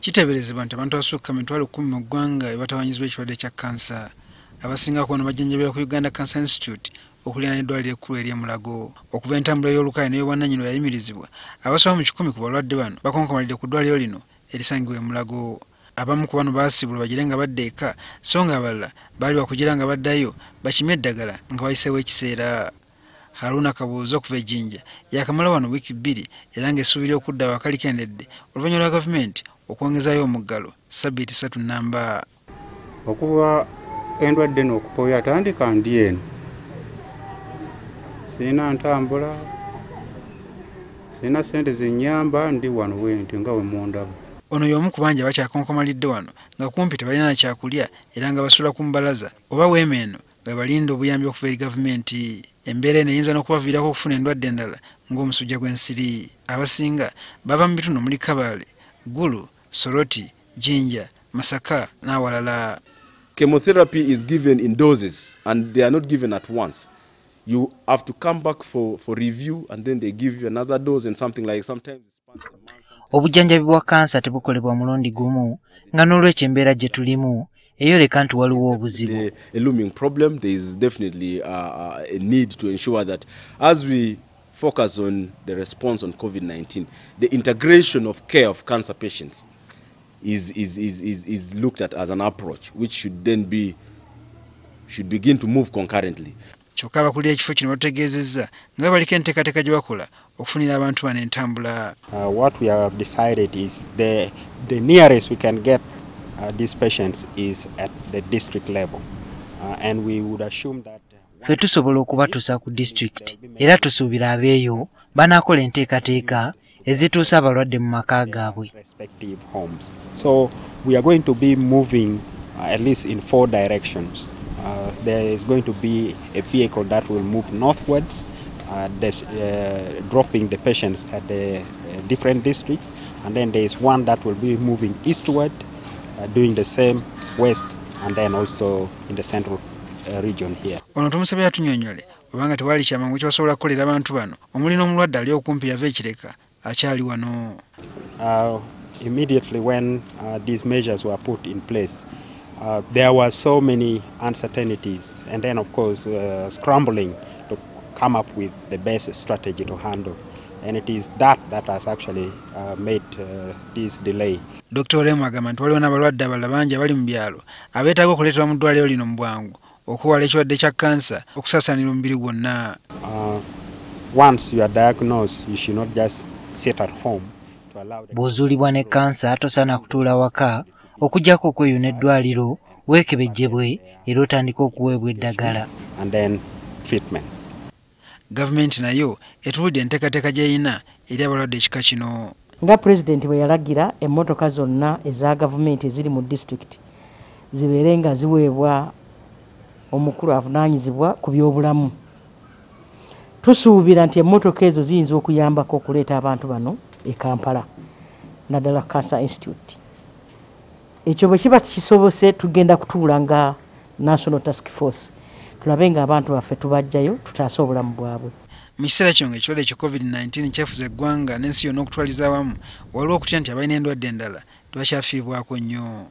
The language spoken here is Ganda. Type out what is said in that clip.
Kiteeberezebwa nti abantu abasukka 100,000 mu ggwanga bebatawanyizibwa ekirwadde kya kansa. Abasinga ku bano bajjanjabirwa ku Uganda Cancer Institute okuliraana eddwaliro ekkulu ery'e Mulago. Okuva entambula y'olukale n'ey'obwannannyini lwe yayimirizibwa, abasoba mu 100 ku balwadde bano bakonkomalidde ku ddwaliro lino erisangibwa e Mulago. Abamu ku bano baasiibulwa bagire nga badda eka, so nga abalala baali bakugira nga baddayo bakime eddagala nga wayiseewo ekiseera. Haruna Kabuuza okuva e Jinja yakamala wano wiiki 2 era ng'essuubi ly'okudda awaka likendedde oluvannyuma lwa gavumenti okwongezaayo omuggalo sabbiiti 3 namba. Okuva endwadde eno okuva we yatandika ndi eno, sirina ntambula, sirina ssente zinnyamba, ndi wano bwe nti nga we mundaba. Ono y'omu ku bangi abakyakonkomalidde wano nga kumpi tebalina na kyakulya era nga basula ku mbalaza oba weema eno nga balinda obuyambi okuva eri gavumenti. Embeera eno eyinza n'okubaviirako okufuna endwadde endala ng'omusujja gw'ensiri. Abasinga bava mu bitundu omuli Kabale, Gulu, Soroti, Jinja, Masaka n'awalala. Chemotherapy is given in doses and they are not given at once. You have to come back for review and then they give you another dose and something like sometimes. Obujjanjabi bwa kansa tebukolebwa mulundi gumu nga n'olwekyo embeera gye tulimu eyoleka nti waliwo obuzibu. A looming problem. There is definitely a need to ensure that as we focus on the response on COVID-19, the integration of care of cancer patients is looked at as an approach which should then be should begin to move concurrently. Kyokka abakulira ekifo kino bategeezezza nga baliko enteekateeka gye bakola okufunira abantu bano entambula. What we have decided is the nearest we can get these patients is at the district level. And we would assume that Ffe tusobola okubatuusa ku disitulikiti era tusuubira abeeyo banaakola enteekateeka ezituusa abalwadde mu maka gaabwe. Respective homes. So we are going to be moving at least in 4 directions. There is going to be a vehicle that will move northwards, dropping the patients at the different districts, and then there is one that will be moving eastward, doing the same west, and then also in the central region here. Ono tumusabye atunyonyole obanga tewali kyamangu kye basobola kukolera abantu bano omuli n'omulwadde ali okumpi yava ekireka akyali wano. Immediately when these measures were put in place, there were so many uncertainties and then of course scrambling to come up with the best strategy to handle. And it is that that has actually made this delay. Dr. Orem agamba nti waliwo n'abalwadde abalala bangi abali mu byalo abeetaaga okuleetebwa mu ddwaliro lino mu bwangu okwewala ekirwadde kya kansa okusaasaanira omubiri gwonna. Once you are diagnosed, you should not just sit at home to allow the Bw'ozuulibwa ne kansa tosaana kutuula waka okuggyako okweyuna eddwaliro weekebejjebwe era otandike okuweebwa eddagala. And then treatment. Gavumenti nayo etuulidde enteekateeka gy'erina eri abalwadde ekika kino. Nga pulezidenti bwe yalagira, emmotoka zonna eza gavumenti eziri mu disitulikiti zibeere nga ziweebwa omukulu avunaanyizibwa ku byobulamu. Tusuubira nti emmotoka ezo ziyinza okuyambako okuleeta abantu bano e Kampala, naddala Cancer Institute. Ekyo bwe kiba kisobose, tugenda kutuula nga National Task Force tulabe nga abantu baffe tubajjayo tutaase obulamu bwabwe. Mu kiseera kino ng'ekirwadde kya COVID-19 kyafuza eggwanga n'ensi yonna okutwaliza awamu, waliwo okutya nti abalina endwadde endala tebakyafiibwako nnyo.